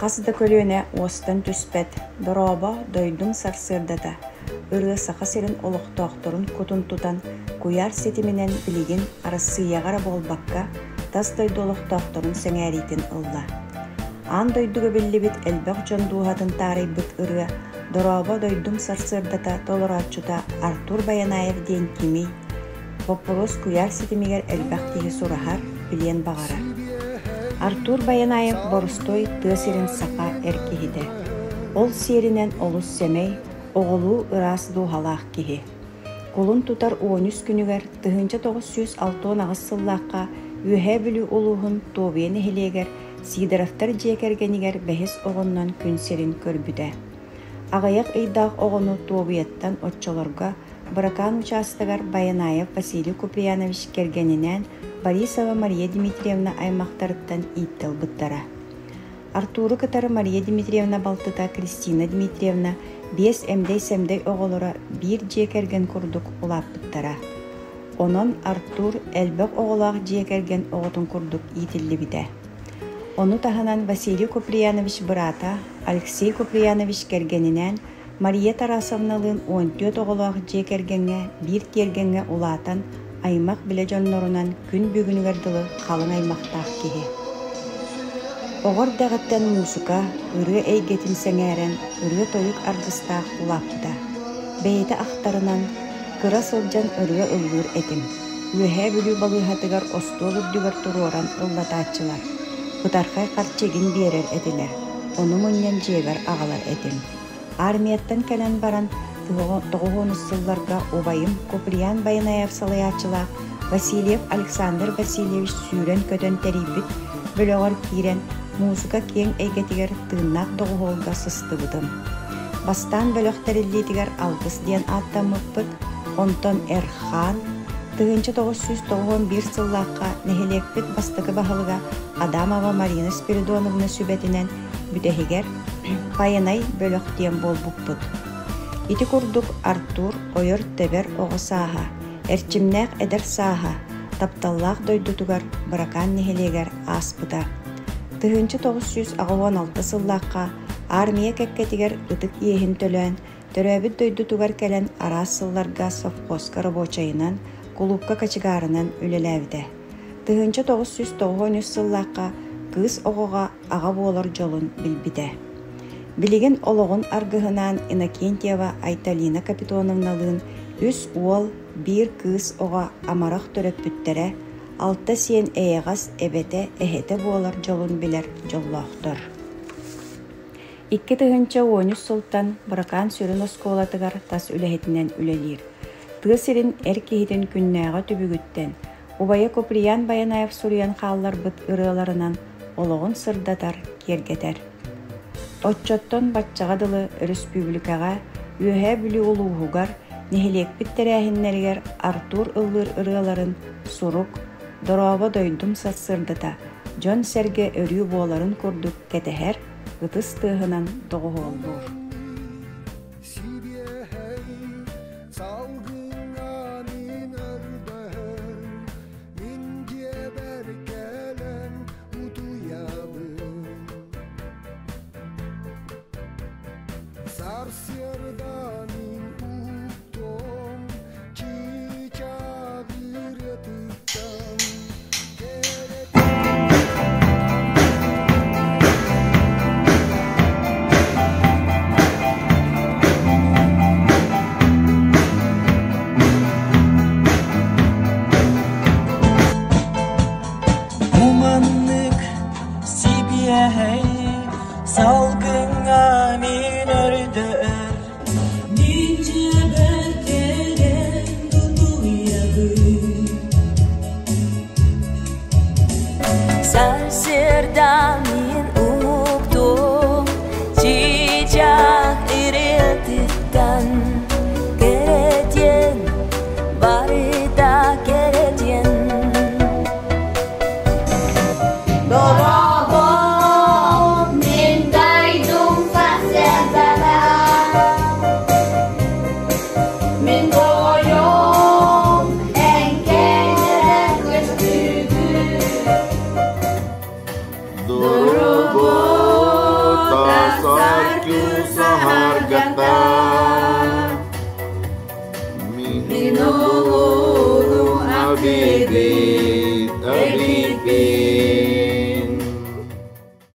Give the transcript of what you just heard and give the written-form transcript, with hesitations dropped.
Хас да көлүөнэ уостан түспэт «Дорообо, дойдум сарсыардата» ырыа Саха сирин олохтоохторун кутун тутан, куйаар ситиминэн билигин Арассыыйаҕа эрэ буолбакка, тас дойду олохтоохторун сэҥээриитин ылла. Аан дойдуга биллибит элбэх дьон дууһатын таарыйбыт ырыа «Дорообо, дойдум сарсыардата» толорооччута Артур Баянаев диэн кимий? Боппуруос куйаар ситимигэр элбэх киһи сураһар, билиэн баҕарар. Артур Баянаев боростуой тыа сирин саха эр киһитэ. Ол сиэринэн олус сэмэй, оҕолуу ыраас дууһалаах киһи. Кулун тутар 13 күнүгэр 1968 сыллаахха Үөһээ Бүлүү улууһун Туобуйа нэһилиэгэр Сидоровтар дьиэ кэргэнигэр бэһис оҕоннон күн сирин көрбүтэ. Аҕыйах ыйдаах оҕону Туобуйаттан оччолорго Быракаан учаастагар Баянаев Василий Куприянович кэргэнинээн Борисова Мария Дмитриевна аймахтарыттан ииттэ ылбыттара. Артуру кытары Мария Дмитриевна балтыта Кристина Дмитриевна биэс эмдэй-сэмдэй оҕолоро биир дьиэ кэргэн курдук улааппыттара. Онон Артур элбэх оҕолоох дьиэ кэргэн оҕотун курдук иитиллибитэ. Ону таһынан Василий Куприянович быраата Алексей Куприянович кэргэнинээн Мария Тарасовналыын 14 оҕолоох дьиэ кэргэҥҥэ биир тиэргэҥҥэ улаатан, аймах-билэ дьоннорунан күн бүгүнүгэр дылы халыҥ аймахтаах киһи. Оҕо эрдэҕиттэн муусука, ырыа эйгэтин сэҥээрэн, ырыа-тойук аргыстаах улааппыта. Бэйэтэ ахтарынан, кыра сылдьан ырыа ыллыыр этим. Үөһээ Бүлүү балыыһатыгар остуол үрдүгэр туруоран ыллатааччылар. Бытархай харчы игин биэрэр этилэр, ону мунньан дьиэбэр аҕалар этим. Армияттан кэлэн баран, 90 сылларга убайым Куприян Баянаев салайааччылаах Васильев Александр Васильевич сүүрэн-көтөн тэрийбит бөлөҕөр киирэн, муусука киэҥ эйгэтигэр тыыннаах доҕуһуолга сыстыбытым. Бастаан бөлөх тэриллиитигэр Алгыс диэн ааттаммыппыт, онтон Эрхаан, 1991 сыллаахха нэһилиэкпит бастакы баһылыга Адамова Марина Спиридоновна сүбэтинэн бүтэһигэр Байанай бөлөх диэн буолбуппут. Ити курдук Артур ойор-тэбэр оҕо сааһа, эрчимнээх эдэр сааһа, тапталлаах дойдутугар Быракаан нэһилиэгэр ааспыта. 1986 сыллаахха армия кэккэтигэр ытык иэһин төлөөн, төрөөбүт дойдутугар кэлэн араас сылларга совхозка рабочайынан, кулуупка кочегарынан үлэлээбитэ. 1993 сыллаахха кыыс оҕоҕо аҕа буолар дьолун билбитэ. Билигин олоҕун аргыһынаан Иннокентьева Айталина Капитоновналыын үс уол, биир кыыс оҕо амарах төрөппүттэрэ, алта сиэн эйэҕэс эбэтэ, эһэтэ буолар дьолун билэр дьоллоохтор. 2013 сылтан Быракаан сүрүн оскуолатыгар тас үлэһитинэн үлэлиир. Тыа сирин эр киһитин күннээҕи түбүгүттэн, Убайа Куприян Баянаев суруйан хаалларбыт ырыаларынан олоҕун сырдатар, киэргэтэр. Оччоттон баччаҕа дылы өрөспүүбүлүкэҕэ, Үөһээ Бүлүү улууһугар, нэһилиэкпит тэрээһиннэригэр Артур ыллыыр ырыаларын сурук, Дорообо дойдум сарсыардата дьон-сэргэ өрүү буоларын курдук кэтэһэр, ытыс тыаһынан доҕуһуоллуур. Салгыҥҥа мин өрдөһөр, мин дьиэбэр кэлэн утуйабын. Сарсыарда мин уктуом, чыычаах ырыатыттан Бу маннык сибиэһэй салгыҥҥа мин өрдөөр Мин дьиэбэр кэлэн утуйабын Сарсыарда мин уһуктуом чыычаах ырыатыттан кэрэтиэн бары.